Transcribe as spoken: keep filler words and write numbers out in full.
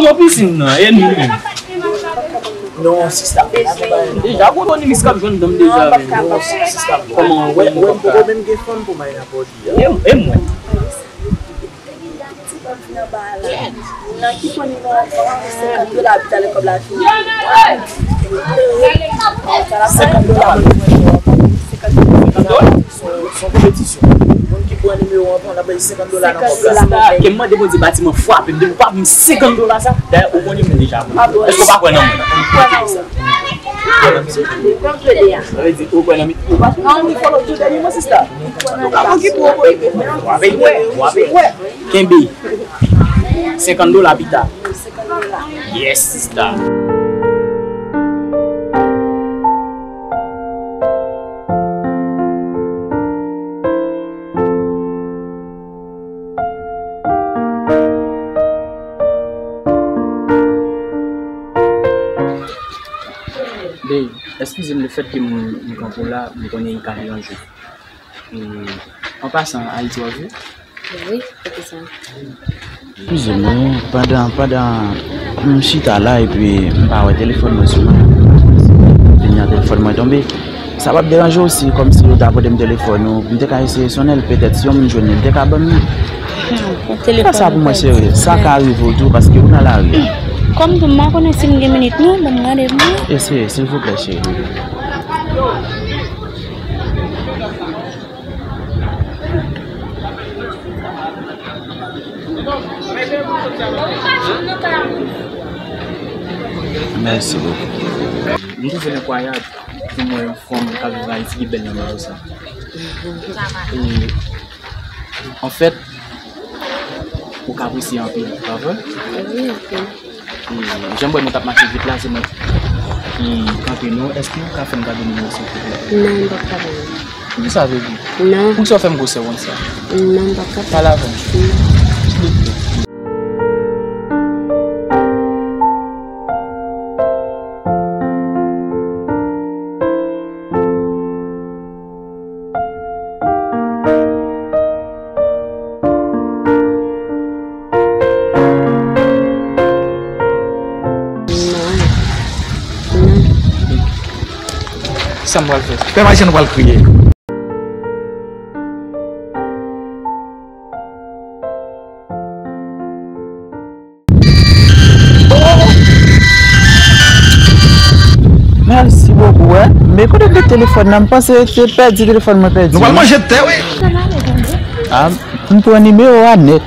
Kòman pisin nan? E nou menm? Non, sista. Deja, gwo Tony Miss k ap jwenn dan m deja. Non, sista. Kòman, wè, wè, m poko menm gen fanm pou m al nan pòdi a. E, e mwen? Nan ki pwen nimewo an, senkant dola, pi talè kòb la fini. Senkant dola, mwen, senkant dola. Senkant dola? Se yon konpetisyon. Moun ki pran nimewo an, l ap bay senkant dola nan kòb la. Senkant dola. Ke m mande Bondye batiman frape m, depi w pa ban m senkant dola sa, dayè, ou konnen mwen deja. Èske w pa kwè nan mwen? Sa vle di, ou kwè nan mi-, ou pa kwè nan mi-, fò l tou dènye mwen, sista. Ou pa okipe w, w ap wè, w ap wè. Kenbe. Senkant dola pita. Yes, sista. Babe, eskize m lefèt ke m, m kanpe w la, m konnen li ka deranje w. E, an pasan, Ayiti w ap viv? Wi, kote sa? Eskize m, wi, pandan, pandan m chita la epi m pa wè telefòn mwen sou mwen. Vini an telefòn mwen tonbe. Sa p ap deranje w si kòmsi ou ta pote m telefòn ou, m te ka eseye sonnen l, petèt si yon moun jwenn li, li te ka ban m li. Fè sa pou mwen, cheri. Sa ka rive w tou, paske ou nan lari. Kòm tou, m pa konnen si m gen minit, non, ban m gade pou mwen. Eseye, silvouplè, cheri. Mèsi bokou. M twouve l enkwayab pou mwen, yon fanm k ap viv Ayiti ki bèl nan nivo sa. E, anfèt, ou ka apresye anpil, pa vre? Wi, anpil. E, jan m wè nou t ap mache vit la, se mwen ki kanpe nou. Èske ou ka fè m kado nimewo, silvouplè? Non, m p ap ka ba w. Poukisa, baby? Non. Poukisa w fè m gwosè konsa? Non, m p ap ka ba w. Pale avè m. Non. Non. Non. Sa m pral fè? Pèp Ayisyen, nou pral kriye. Mèsi bokou, wè. Men kote m met telefòn nan? M panse te pèdi telefòn mwen, pèdi. Nou pral manje tè, wi. A, m pran nimewo a nèt.